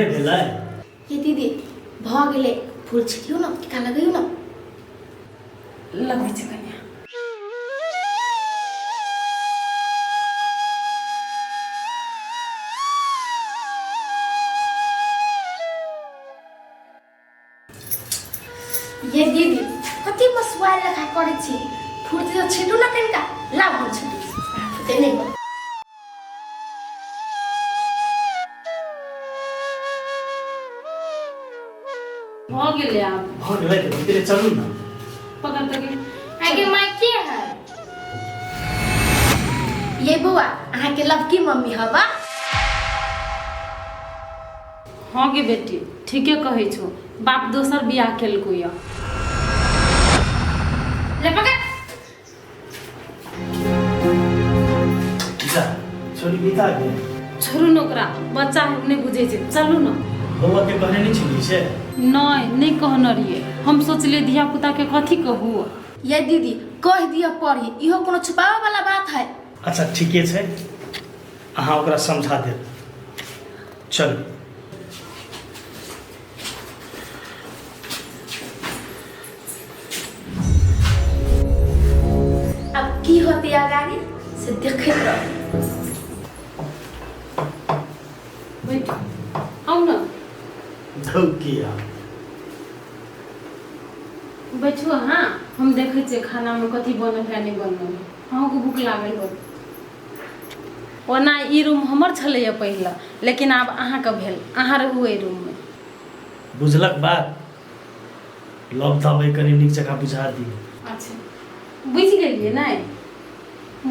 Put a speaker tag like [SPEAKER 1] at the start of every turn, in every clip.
[SPEAKER 1] नहि भेलै?
[SPEAKER 2] ये दीदी भऽ गेलै, फूल छिटियौ ने, टीका लगैयौ ने।
[SPEAKER 3] लगबै छै कनिया।
[SPEAKER 2] ये दीदी कते मसुआल लेखा करै छी, फुर्ती से छीटू ना कनिका, लाभ हम छीटू फुते नहीं हो।
[SPEAKER 3] भऽ गेलै आब।
[SPEAKER 1] भऽ गेलै तऽ भीतरे चलू ने।
[SPEAKER 3] पकड़ तऽ गेल।
[SPEAKER 2] आगे माय के है? ये बौआ अहाँ के लवकी मम्मी हवा?
[SPEAKER 3] हँ गे बेटी, ठीके कहै छौ, बाप दोसर बियाह केलकौ यऽ।
[SPEAKER 2] ले पकड़।
[SPEAKER 1] जा, छोरी बिता गेल।
[SPEAKER 3] छोड़ू ने ओकरा, बच्चा है, नहि बुझै छै, चलू ने।
[SPEAKER 1] बौआ के कहने नहि छलियै से?
[SPEAKER 3] नहि, नहि कहने रहियै। हम सोचलियै धिया पुता के कथी कहू।
[SPEAKER 2] ये दीदी कह दिअ पढ़ी, इहो कोनो छुपावे वाला बात है?
[SPEAKER 1] अच्छा ठीके छै, अहाँ ओकरा समझा देब। चलू।
[SPEAKER 2] अब की होती अगाड़ी से देखैत रहू।
[SPEAKER 3] बैठ आउ ने।
[SPEAKER 1] धौकिया।
[SPEAKER 3] बैठू अहाँ, हम देखै छियै खानामे कथी बनल है नहि बनल है। अहूँके भूख लागल होत। ओना ई रूम हमर छलैए पहिले, लेकिन आब अहाँके भेल, अहाँ रहू एहि रूममे।
[SPEAKER 1] बुझलक बात? लव तब कनि नीक जकाँ बुझा दियौ।
[SPEAKER 3] अच्छा बुझि गेलियै? नहि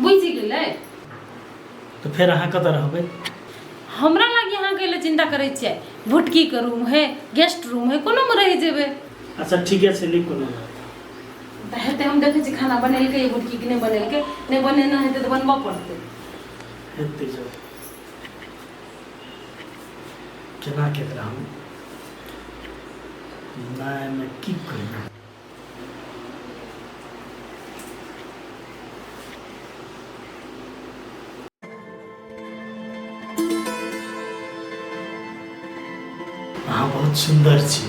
[SPEAKER 3] बुझि गेलै।
[SPEAKER 1] तऽ फेर अहाँ कतऽ रहबै?
[SPEAKER 3] हमरा लागी अहाँ कैले चिंता करै छियै? भुटकीके रूम है, गेस्ट रूम है, कोनोमे रहि जेबै।
[SPEAKER 1] अच्छा ठीके छै, नहि कोनो बात।
[SPEAKER 3] तऽ हेतै, हम देखै छी खाना बनेलकै भुटकी कि नहि बनेलकै। नहि बनेने हेतै तऽ बनबऽ पड़तै।
[SPEAKER 1] हेतै जब केना केकरा हम नहि नहि की कहियौ। अहाँ बहुत सुन्दर छी,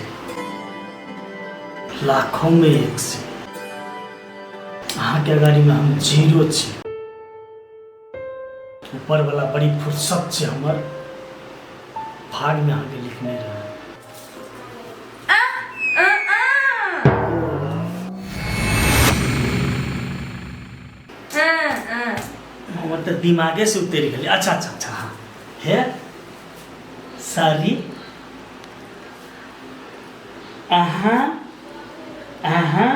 [SPEAKER 1] लाखों में एक छी। अहाँके अगाड़ीमे हम जीरो छी। ऊपर वाला बड़ी फुर्सत छै, हमर भागमे अहाँके लिखने रहै। हमर तऽ दिमागे से उतरि गेलै। अच्छा अच्छा अच्छा, हाँ हे सॉरी, अहाँ अहाँ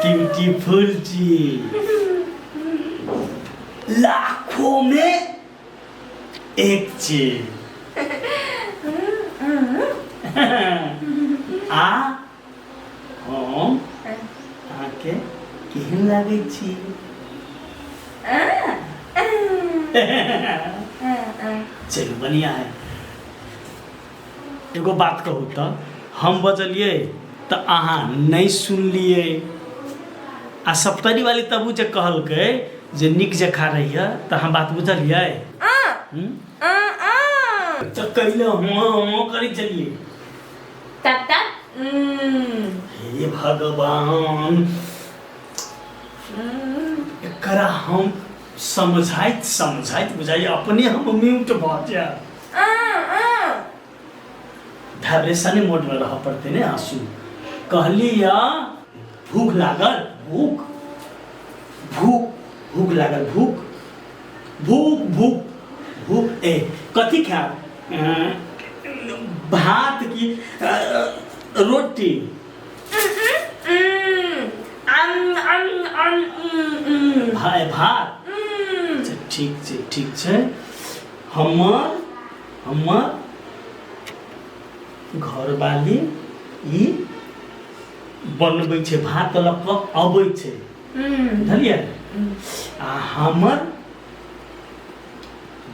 [SPEAKER 1] ब्यूटीफुल जी, लाखों में एक चीज आ हम अहाँके केहन लागै छी? चलू बढ़िया है। एगो बात कहू तऽ, हम बजलियै तऽ अहाँ नहि सुनलियै, आ सप्तरी वाली तबू जे कहलकै जे नीक जकाँ रहिए, तऽ हम बात बुझलियै? हम्म? तऽ कैले हुँ हुँ करै छलियै?
[SPEAKER 2] तब तक
[SPEAKER 1] हे भगवान, एकरा हम समझाइत समझाइत बुझाइए अपने हम म्यूट भऽ जायब। वाइब्रेशने मोडमे रहऽ पड़तै ने। आंसू कहली या भूख लागल, भूख भूख भूख लागल, भूख भूख भूख भूख। ए कथी खायब, भात की रोटी? भाय भात। अच्छा ठीक छै, ठीक छै। हमर हमर घरवाली ई बनबै छै, भात लऽ कऽ अबै छै, बुझलियै? आ हमर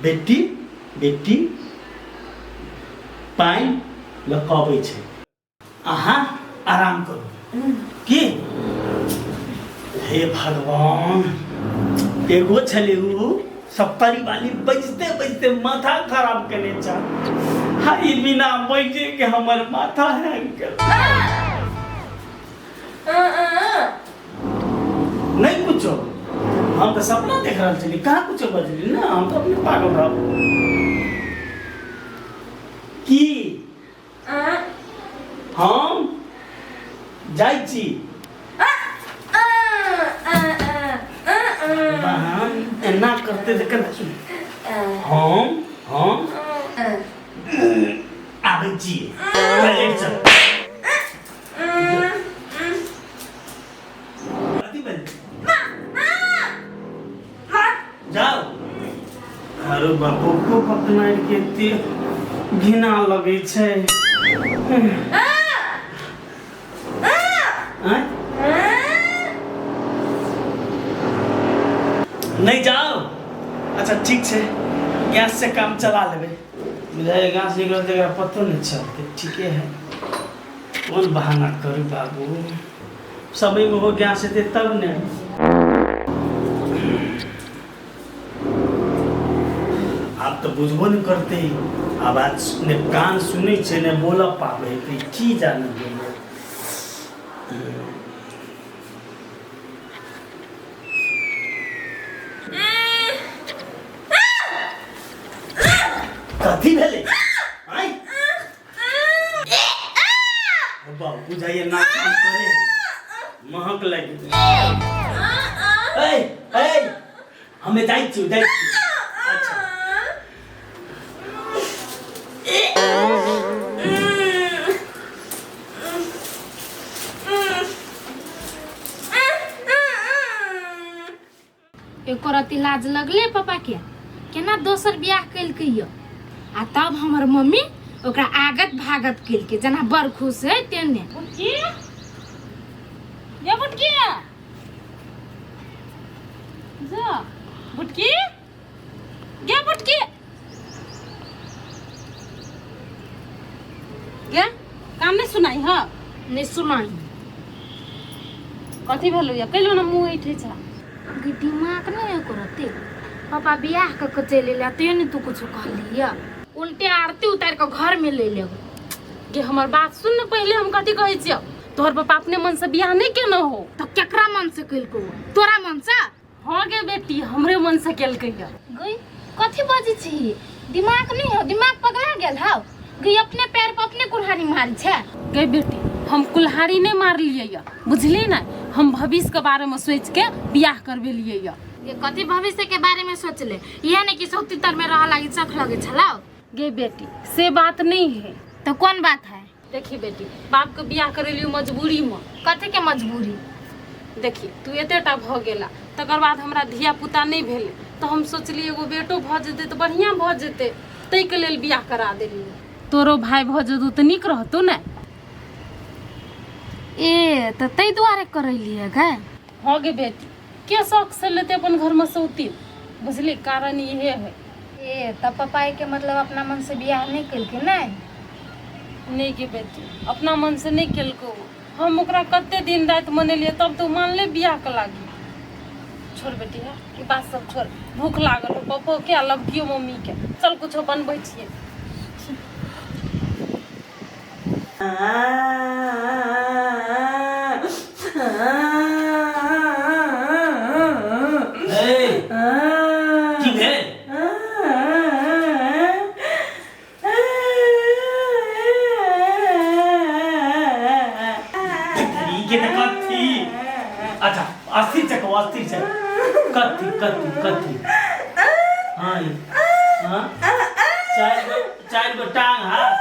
[SPEAKER 1] बेटी बेटी पानि लऽ कऽ अबै छै। अहाँ आराम करू की। हे भगवान, एगो छलै उ सप्तरी वाली बजते बजते माथा खराब केने छल। हा ई बिना बजे के हमर माथा हैंग केल। नहीं कुछो, हम तो सपना देख रहल छली, कहाँ कुछो बजली ना, हम तो अपने पागल रहब की। हम जाइ छी। बहन एना करते जे केना सुन। हम आबै छी, टॉयलेट चल। कथी भेल? जाओ। अरे बापू को पकड़ाइ के एते घिना लगै छै। आँय? नहीं जाओ। अच्छा ठीक छै, गैस से काम चला लेबै। बुझाइए गैस निकल तऽ एकरा पतो नहि चलतै। ठीके है, कोन बहाना करू बाबू, समयमे हो गैस हेतै तब ने। आब तऽ बुझबो नहि करतै, आवाज ने कान सुनै छै ने बोलऽ पाबै है, की जाने गेलै। कथी भेलै? आँय बाबू, बुझाइए ना काम करे महक लागि गेलै। ए ए, हमे जाइ छी, जाइ छी। अच्छा
[SPEAKER 2] एको रत्ती लाज लगले पापा के? केना दोसर बियाह केलकै यऽ, आ तब हमर मम्मी ओकरा आगत भागत केलकै जेना बड़ खुश है तेने।
[SPEAKER 3] बुटकी, ये बुटकी, जा बुटकी, गे बुटकी, गे, काम नहीं सुनाई? हाँ।
[SPEAKER 2] नहीं सुनाई।
[SPEAKER 3] कथी भेलो या? कैलो ना मुँह ऐठे छा?
[SPEAKER 2] गे दिमाग नहीं एको रत्ती। पापा बियाह कऽ के चलि एलै, तैयो नहीं तू कुछो कहली यऽ, उल्टे आरती उतारि कऽ घर में ले लेबो।
[SPEAKER 3] गे हमर बात सुन ने पहिले, हम कथी कहै छियौ। तोहर पापा अपने मन से बियाह नहीं केने हो।
[SPEAKER 2] तऽ केकरा मन से केलको? तोरा मन से?
[SPEAKER 3] हाँ गे बेटी, हमरे मन से केलकै या।
[SPEAKER 2] गई कथी बजै छी? दिमाग नहीं हो? दिमाग पगला गेल हौ? गई अपने पैर पर अपने कुल्हाड़ी मारी छै।
[SPEAKER 3] गे बेटी, हम कुल्हाड़ी नहीं मारलियै या, बुझली ना? हम भविष्य के बारे में सोच के बियाह करबेलियै या।
[SPEAKER 2] ये कथी भविष्य के बारे में सोचले? इहे ने कि सौती तर में रह लागी चख लगे छलौ।
[SPEAKER 3] गे बेटी, से बात नहीं है।
[SPEAKER 2] तो कौन बात है?
[SPEAKER 3] देखी बेटी, बाप के बियाह करेलियो मजबूरी में।
[SPEAKER 2] कथी के मजबूरी?
[SPEAKER 3] देखी, तू एतेटा भऽ गेला तकर बाद हमरा धिया पुता नहि भेलै, तऽ हम सोचलियै एगो बेटो भऽ जेतै तऽ बढ़िआँ भऽ जेतै, ताहिके लेल बियाह करा देलियै। तोरो भाय भऽ जेतौ तऽ नीक रहतौ ने।
[SPEAKER 2] ए तऽ ताहि दुआरे करैलियै गै?
[SPEAKER 3] हँ गे बेटी, के शौक से लेतै अपन घरमे सौतीन, बुझली? कारण इहे है।
[SPEAKER 2] ए तऽ पप्पा के मतलब अपना मन से बियाह नहि केलकै ने?
[SPEAKER 3] नहि गे बेटी, अपना मन से नहि केलको। हम ओकरा कते दिन राति मनेलियै तब तऽ ओ मानले बियाह के लागी। छोड़ बेटी, है ई बात सब छोड़, भूख लागल हो पप्पो के आ लवकियो मम्मी के, चल कुछो बनबै छियै।
[SPEAKER 1] ए, की भेल? ई के तऽ कथी? अच्छा अस्थिर छै, कहू अस्थिर छै। कथी कथी कथी? हाँ हाँ, चारि गो, चारि गो टांग हाथ,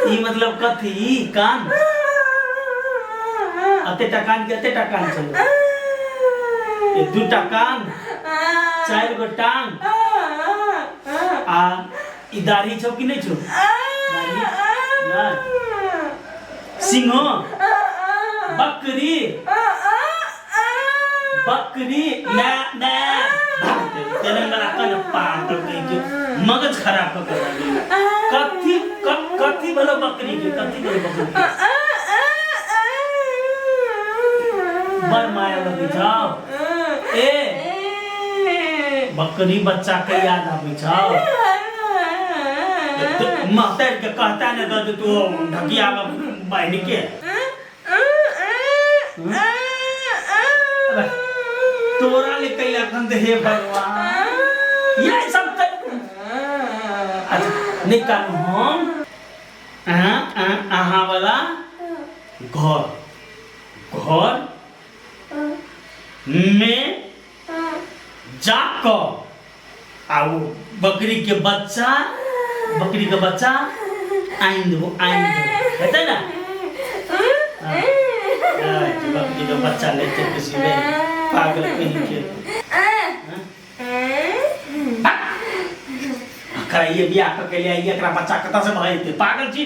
[SPEAKER 1] ई मतलब कथी? ई कान, अतेटा कान के अतेटा कान छलै? ई दूटा कान, चारि गो टांग, आ ई दाढ़ी छौ कि नहि छौ दाढ़ी? नहि। सिंह, बकरी, बकरी ना ना तेलंगाना कन पागल कहीं के मगज खराब कर कर कथी कथी भलो बकरी के, कथी भलो बकरी के? बड़ माया लगै छौ ए बकरी बच्चा के याद आबै छौ महतारि के कहता ने दऽ दे तू ढकिया में बान्हि के अरे, तोरा ले कैला खन दे हे भगवान ये सब त अच्छा नहीं कानू हम अहाँ अहाँ अहाँ वाला घर घर में जाकऽ आ ओ बकरी के बच्चा बकरी के बच्चा आनि देबो आनि देबो हेतै ने हाँ। अच्छा, बकरी के बच्चा लेते खुशी में पागल कहीं के एकरा ये बियाह कऽ के ले आइए एकरा बच्चा कतऽ से भऽ जेतै पागल छी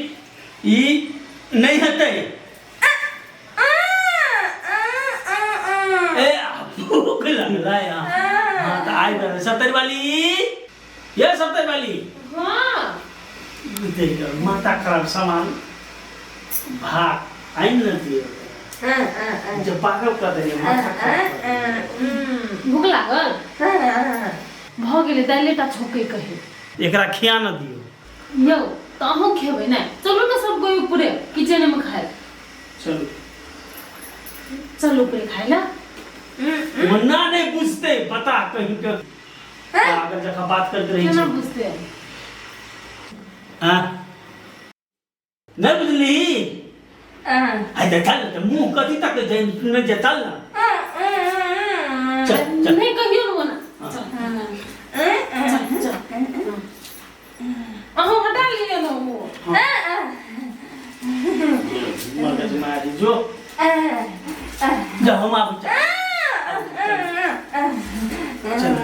[SPEAKER 1] ई नहि हेतै ए भूख लगलै हाँ हाँ तऽ आइ रहल सत्तर वाली ये सत्तर वाली
[SPEAKER 3] हाँ
[SPEAKER 1] देख माथा खराब सामान भात आनि ने दियौ जे पागल कऽ देलियै माथा खराब कऽ देलियै।
[SPEAKER 3] भूख लागल भऽ गेलै दालि टा छौंकै कहे
[SPEAKER 1] एकरा खिया न दियौ
[SPEAKER 3] यौ तऽ अहूँ खेबै ने चलू ने सब कोइ ऊपरे किचनमे खाय
[SPEAKER 1] चलू
[SPEAKER 3] चलू ऊपरे खाय ला
[SPEAKER 1] मुन्ना नहीं बुझते बता कहीं के पागल जकाँ बात करैत रहै
[SPEAKER 3] केना
[SPEAKER 1] छै
[SPEAKER 3] बुझतै
[SPEAKER 1] हाँ नहीं बुझली आइ तऽ चल ने मुँह कथी तक छै सुनै छै चल ने चल चल
[SPEAKER 3] नहि कहियौ ने ओना चल चल चल अहूँ हटा लिअ ने ओ
[SPEAKER 1] मगज मारी जो जा हम आबै छी। चल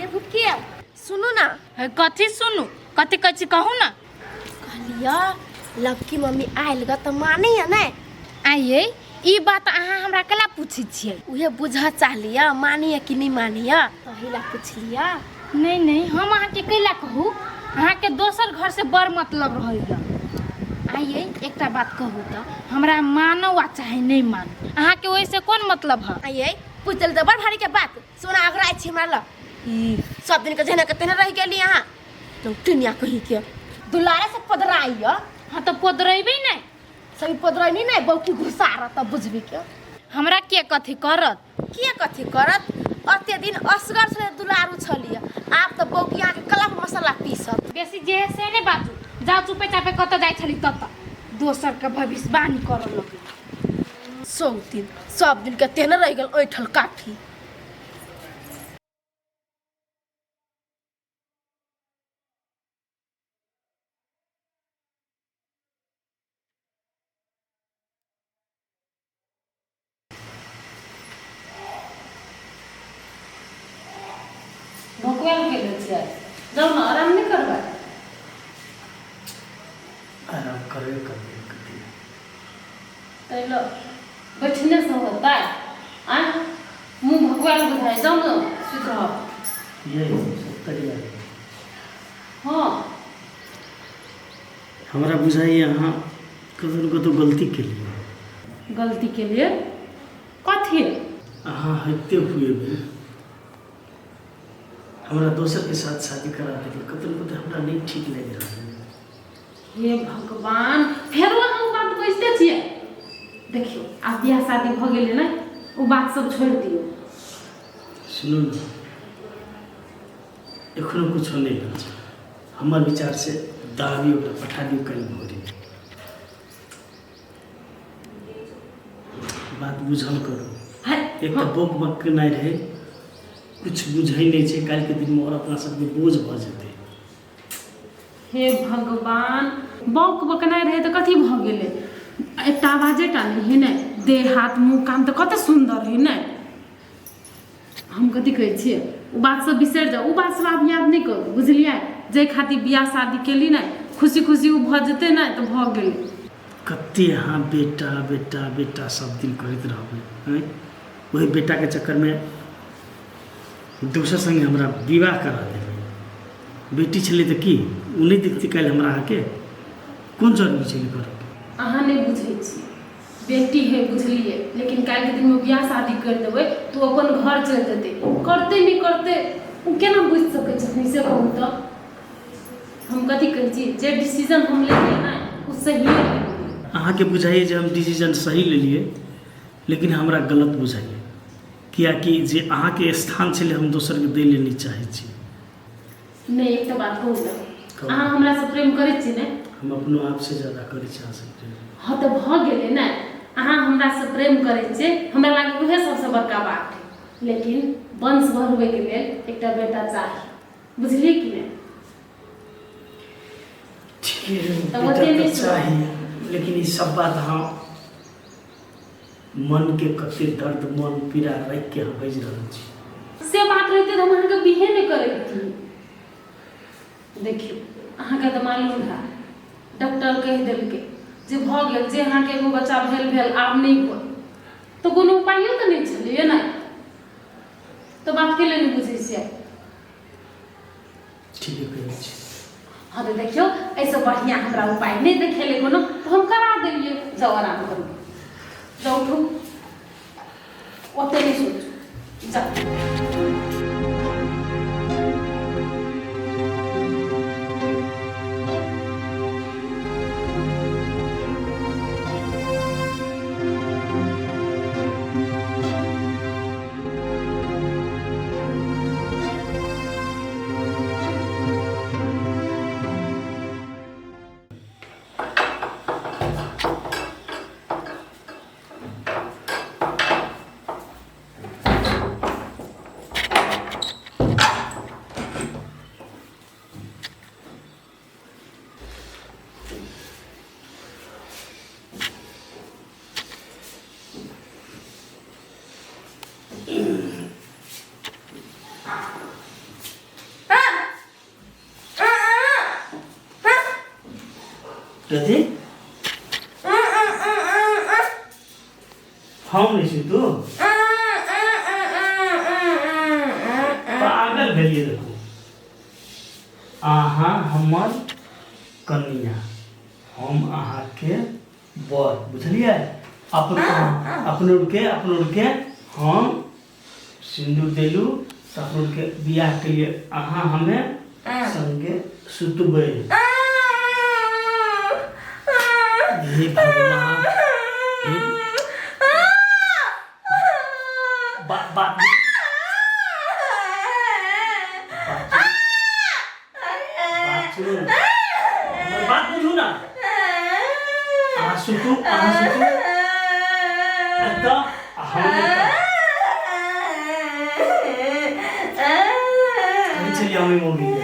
[SPEAKER 4] ये भुटकिया सुनू ना
[SPEAKER 2] है कथी सुनू कथी कहै छी कहू ना
[SPEAKER 4] कहलिया लवकी मम्मी आयल ग तऽ मानैया ने
[SPEAKER 2] आइए ई बात अहाँ हमरा केला पूछै छियै
[SPEAKER 4] उहे बुझऽ चाहलिया मानैया कि नहि मानैया तही ला पुछलिया
[SPEAKER 2] नहीं नहीं हम अहाँके कैला कहू अहाँके दोसर घर से बड़ मतलब रहैया आइए एकटा बात कहू तऽ हमरा मानो आ चाहे नहीं मानो अहाँके ओहिसे कोन मतलब है
[SPEAKER 4] आइए पूछल तऽ बड़ भारी के बात सोना अगराइ छी हमरा लग ई सब दिन के जेना के तेना रहि गेली अहाँ नौटनिया कहीं के दुलारे से पदराइया
[SPEAKER 2] हाँ तऽ पोदरेबै नहि
[SPEAKER 4] सभी पदरैनी नहि बौकी घुसा तब बुझबी के
[SPEAKER 2] हमरा के कथी करत
[SPEAKER 4] के कथी करत अते दिन असगर छलै दुलारू छलियै आब तऽ बौकी अहाँके कलक मसाला पीसत
[SPEAKER 2] बेसी जे है से नहि बाजू जाउ चुपे चापे कतऽ जाइ छली ततऽ दोसरके भविष्यवाणी करऽ लगली
[SPEAKER 4] सौ दिन सब दिन के तेहने रहि गेल ऐठल काठी
[SPEAKER 3] भकुआल गेल छियै जाउ ने आराम नहि करबै
[SPEAKER 1] आराम करबे करबै कथी
[SPEAKER 3] ताहि लए बैठने से होतै आँय मुँह भकुआल बुझाइ जाउ ने सुति रहब
[SPEAKER 1] ये सत्तरी वाली
[SPEAKER 3] हँ
[SPEAKER 1] हमरा बुझाइए अहाँ कतौ ने कतौ गलती केलियै
[SPEAKER 3] गलती के लिए कथी
[SPEAKER 1] अहाँ होते हुए भी हमरा दोसरके साथ शादी करा देलियै कतौ ने कतौ हमरा नहि ठीक लागि रहल है
[SPEAKER 3] हे भगवान फेरो अहाँ ओ बात बजिते छियै देखियौ आब बियाह शादी भऽ गेलै ने ओ बात सब छोड़ि दियौ
[SPEAKER 1] सुनू ने एखनो कुछो नहि भेल छै हमर विचारसँ दाबी ओकरा पठा दियौ काल्हि भोरे बात बुझल करू एक तऽ बोक बक नहि रहै किछु बुझै नहि छै काल्हिके दिनमे आओर अपना सबके बोझ भऽ जेतै
[SPEAKER 3] हे भगवान बौक बकनाइ रहै तऽ कथी भऽ गेलै एकटा आवाजे टा नहि हइ ने देह हाथ मुँह कान तऽ कते सुन्दर हइ ने हम कथी कहै छियै ओ बात सब बिसरि जाउ ओ बात सब आब याद नहि करू बुझलियै जाहि खातिर बियाह शादी केली ने खुशी खुशी ओ भऽ जेतै ने तऽ भऽ गेलै
[SPEAKER 1] कते अहाँ बेटा बेटा बेटा सब दिन करैत रहबै आँय ओहि बेटाके चक्करमे दोसर सङ्गे हमरा विवाह करा देबै बेटी छलै तऽ की ओ नहि देखती काल्हि हमरा अहाँके कोन जरूरी छै करब?
[SPEAKER 3] अहाँ नहि बुझै छी, बेटी है बुझलियै, लेकिन काल्हिके दिनमे बियाह शादी करि देबै तऽ ओ अपन घर चलि जेतै, करतै नहि करतै ओ केना बुझि सकै छथिन से कहू तऽ? हम कथी कहै छी, जे डिसीजन हम लेलियै ने ओ सहिए लेलियै।
[SPEAKER 1] अहाँके बुझाइए जे हम डिसीजन सही लेलियै, लेकिन हमरा गलत बुझाइए, किएकि जे अहाँके स्थान छलै हम दोसरके दै लए नहि चाहै छी।
[SPEAKER 3] नहि, एकटा बात कहू तऽ, अहाँ हमरासँ प्रेम करै छी ने?
[SPEAKER 1] हम अपनो आपसँ ज्यादा करै छी अहाँसँ प्रेम।
[SPEAKER 3] हँ तऽ भऽ गेलै ने, अहाँ हमरासँ प्रेम करै छियै, हमरा लागै उएह सबसँ बड़का बात है। लेकिन वंश बढ़बैके लेल एकटा बेटा चाही, बुझलियै कि नहि?
[SPEAKER 1] ठीक है,
[SPEAKER 3] तऽ
[SPEAKER 1] बेटा
[SPEAKER 3] ओते
[SPEAKER 1] तऽ
[SPEAKER 3] नहि सुन।
[SPEAKER 1] चाही, लेकिन ई सब बात अहाँ मनके कते दर्द मन पीड़ा राखिके अहाँ बाजि रहल छी।
[SPEAKER 3] से बात रहितै तऽ हम अहाँके बिहे नहि करैती। देखियौ, अहाँके तऽ मालूम है, डॉक्टर कहि देलकै जे भऽ गेल, जे अहाँके एगो बच्चा भेल भेल, आब नहि होय, तऽ कोनो उपायो तऽ नहि छलैए ने? तऽ बात के लेल नहि बुझै छियै?
[SPEAKER 1] ठीके कहै छी।
[SPEAKER 3] हँ तऽ देखियौ, एहिसँ बढ़िआँ हमरा उपाय नहि देखेलै कोनो, तऽ हम करा देलियै। जाउ, आराम करू, जाउ, उठू, ओते नहि सोचू, जाउ।
[SPEAKER 1] कथी हम नहि छी, तू पागल भेलियै? देखू, अहाँ हमर कनिया, हम अहाँके बर, बुझलियै? अपन अपनो के हम सिन्दूर देलू तऽ अपनो के बियाह के लिए अहाँ हमे संगे सुतबै। हे भगवान, हे बात बात बात सुनू ने, हमर बात बुझू ना। अहाँ सुतू, अहाँ सुतू एतऽ आ हम एतऽ। कहै छलियै हम मौगी के।